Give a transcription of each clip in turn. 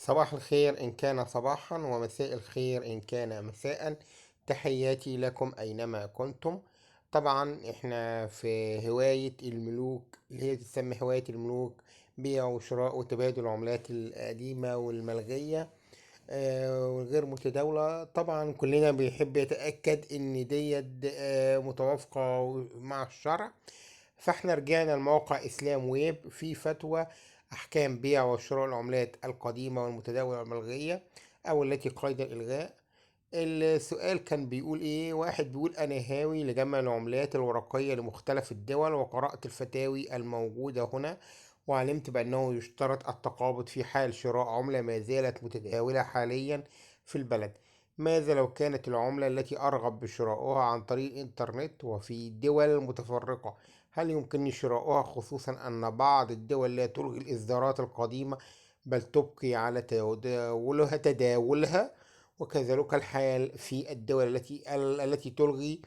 صباح الخير إن كان صباحا، ومساء الخير إن كان مساء. تحياتي لكم أينما كنتم. طبعا إحنا في هواية الملوك اللي هي تسمى هواية الملوك، بيع وشراء وتبادل العملات القديمة والملغية والغير متداولة. طبعا كلنا بيحب يتأكد إن ديت متوافقة مع الشرع. فاحنا رجعنا لموقع اسلام ويب في فتوى احكام بيع وشراء العملات القديمة والمتداولة والملغية او التي قيد الالغاء. السؤال كان بيقول ايه؟ واحد بيقول: انا هاوي لجمع العملات الورقية لمختلف الدول، وقرأت الفتاوي الموجودة هنا، وعلمت بأنه يشترط التقابض في حال شراء عملة ما زالت متداولة حاليا في البلد. ماذا لو كانت العملة التي أرغب بشرائها عن طريق الإنترنت وفي دول متفرقة؟ هل يمكنني شراؤها، خصوصا أن بعض الدول لا تلغي الإصدارات القديمة بل تبقي على تداولها؟ وكذلك الحال في الدول التي تلغي،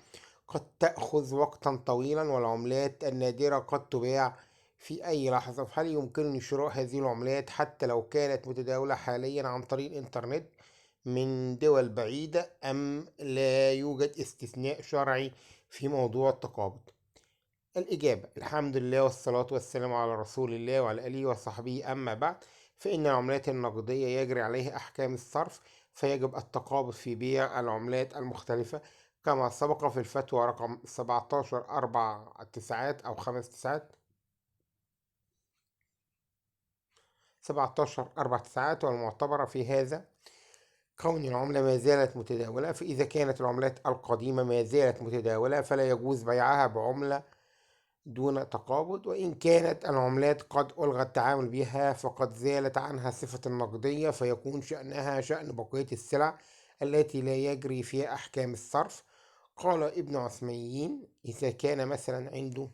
قد تأخذ وقتا طويلا، والعملات النادرة قد تباع في أي لحظة. فهل يمكنني شراء هذه العملات حتى لو كانت متداولة حاليا عن طريق الإنترنت من دول بعيدة، أم لا يوجد استثناء شرعي في موضوع التقابض؟ الإجابة: الحمد لله والصلاة والسلام على رسول الله وعلى آله وصحبه. أما بعد، فإن العملات النقدية يجري عليها أحكام الصرف، فيجب التقابض في بيع العملات المختلفة كما سبق في الفتوى رقم 17 4 تسعات أو 5 تسعات، 17 4 تسعات. والمعتبرة في هذا كون العملة ما زالت متداولة. فإذا كانت العملات القديمة ما زالت متداولة فلا يجوز بيعها بعملة دون تقابض، وإن كانت العملات قد ألغى التعامل بها فقد زالت عنها صفة النقدية، فيكون شأنها شأن بقية السلع التي لا يجري فيها أحكام الصرف. قال ابن عثيمين: إذا كان مثلا عنده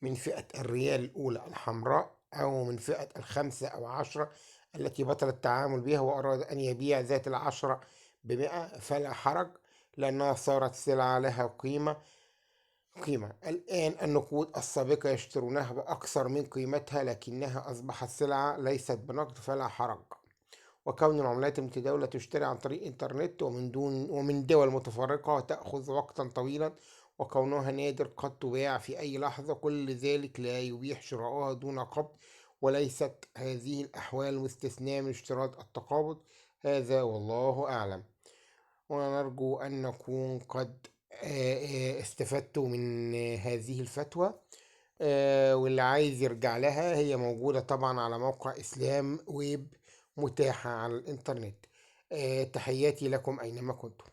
من فئة الريال الأولى الحمراء، أو من فئة الخمسة أو 10 التي بطل التعامل بها، وأراد أن يبيع ذات العشرة ب100، فلا حرج، لأنها صارت سلعة لها قيمة. الآن النقود السابقة يشترونها بأكثر من قيمتها، لكنها أصبحت سلعة ليست بنقد، فلا حرج. وكون العملات المتداولة تشتري عن طريق الإنترنت ومن دول متفرقة تأخذ وقتا طويلا، وكونها نادر قد تباع في أي لحظة، كل ذلك لا يبيح شراؤها دون قبض، وليست هذه الأحوال مستثناة من اشتراط التقابض. هذا والله أعلم. ونرجو أن نكون قد استفدتوا من هذه الفتوى. واللي عايز يرجع لها هي موجودة طبعا على موقع إسلام ويب، متاحة على الإنترنت. تحياتي لكم أينما كنتم.